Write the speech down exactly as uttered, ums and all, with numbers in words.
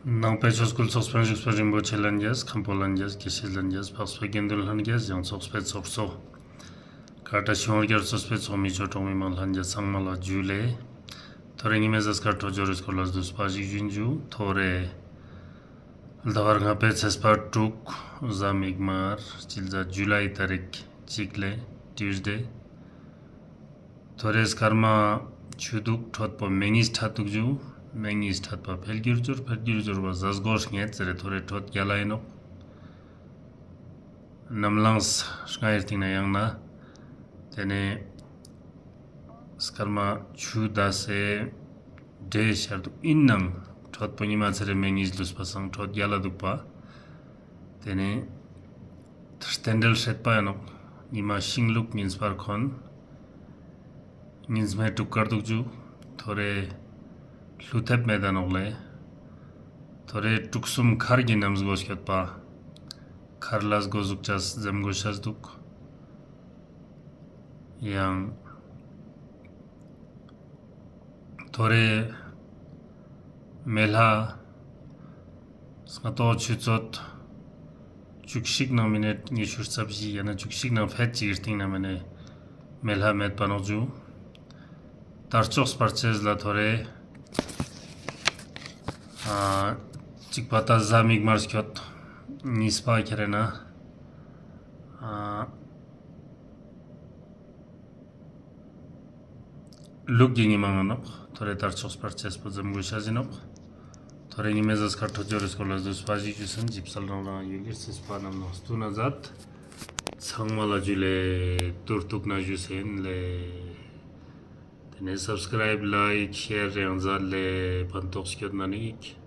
ནང་པའི་ཆོས་སྐུལ་ཚོགས་པའི་བཞུགས་པ་རིན་པོ་ཆེ་ལྷན་རྒྱས། མཁན་པོ་ལྷན་རྒྱས། དགེ་བཤེས་ལྷན་རྒྱས། འཕགས་པའི་དགེ་འདུན་ལྷན་རྒྱས། ཡང་ཚོགས་པའི་ཚོགས་གཙོ། ཀ་ཏ་ཤི་ཧོར་གྱར་ཚོགས་པའི་ཚོགས་མི་ཆོས་གྲོགས་མི་མང་ལྷན་རྒྱས་ཚང་མ་ལ་ཇུ་ལེ། ཐོ་རེ་ཉི་མའི་གཟའ་སྐར་འཕྲོད་སྦྱོར་རི་སྐོར་ལ་བསྡུས་པ་ཞིག་ཞུ་ཨིན་ཇུ། ཐོ་རེ་ཟླ་བ་ལྔ་པའི་ཚེས་པ་དྲུག་གཟའ་མིག་དམར་སྤྱི་ཟླ་ཇུ་ལའི་ཏ་རིག་གཅིག་ལེ། ཊིའུ་སི་ཌེ། ཐོ་རེ་སྐར་མ་ཆུ་དུག་འཕྲོད་པོ་མེ་ཉིས་འཕྲད་དུག་ཇུ། མེ་ཉིས་འཕྲད་པ་འཕེལ་འགྱུར་འགྱུར། འཕེལ་འགྱུར་འགྱུར་བ་གཟའ་སྒོ་ངེ་ཙེ་རེ་ཐོ་རེ་འཕྲོད་རྒྱལ་ལ་ཨིན་ནོག། ནམ་ལངས་སྔའི་རྟིང་ན་ཡང་ན། ཏེ་ནེ་སྐར་མ་ཆུ་ཟླ་སེ་འདྲེ་ཤར་དུག། ཨིན་ནའང་འཕྲོད་པོ་ཉི་མ་ཚེ་རེ་མེ་ཉིས་ལུས་པ་སང་འཕྲོད་རྒྱལ་ལ་དུག་པ། ཏེ་ནེ་རྟེན་འབྲེལ་སྲེད་པ་ཨིན་ནོག། ཉི་མ་ཤིང་ལུག་ཉིས་པར་འཁོན། ཉིས་མེ་དྲུག་དཀར་དུག་ཇུ། ཐོ་རེ་ཀླུ་ཐེབས་མེད་ད་ནོག་ལེ། ཐོ་རེ་དྲུག་གསུམ་མཁར་གྱི་ནམ་སྒོ་སྐྱོད་པ། མཁར་ལ་སྒོ་ཟུག་ཅས་འཛེམ་དགོས་ཤེས་དུག། ཡང་ཐོ་རེ་མེ་ལྷ་སྔ་ཏོག་ཆུ་ཚོད་བཅུ་གཅིག་ནང་མི་ནེ་ཉི་ཤུ་རྩ་བཞི་ཡང་ན་བཅུ་གཅིག་ནང་ཕེད་ཅིག་གི་རྟིང་ན་མི་ནེ་མེ་ལྷ་མེད་པ་ནོག་ཇུ། དར་ལྕོག་སྤར་ཅེས་ལ་ཐོ་རེ་ཨ་གཅིག་པ་ཏ་གཟའ་མིག་དམར་སྐྱོད། ཉིས་པ་ཁྱེར་ན་ཨ་ལུག་གི་ཉི་མ་ང་ནོག། ཐོ་རེ་དར་ལྕོག་སྤར་ཅེས་པོ་འཛེམ་དགོས་ཤེས་ཨིན་ནོག། ཐོ་རེ་ཉི་མའི་གཟའ་སྐར་འཕྲོད་སྦྱོར་རི་སྐོར་ལ་བསྡུས་པ་ཞིག་ཞུས་ཟིན། ཇི་སྐད་རང་རང་ཡུལ་གྱི་རྩིས་པ་རྣམས་ནང་སྟུན་ན་མཛད། ཚང་མ་ལ་ཇུ་ལེ། ཏུར་ཏུག་ན་ཞུས་ཟིན་ལེ། ཏེ་ནེ་སབ་སི་ཀ་རའིབ་ལའིཀ་ཤེར་རེ་ཡང་མཛད་ལེ། ཕན་ཐོགས་སྐྱོད་ན་ནིག།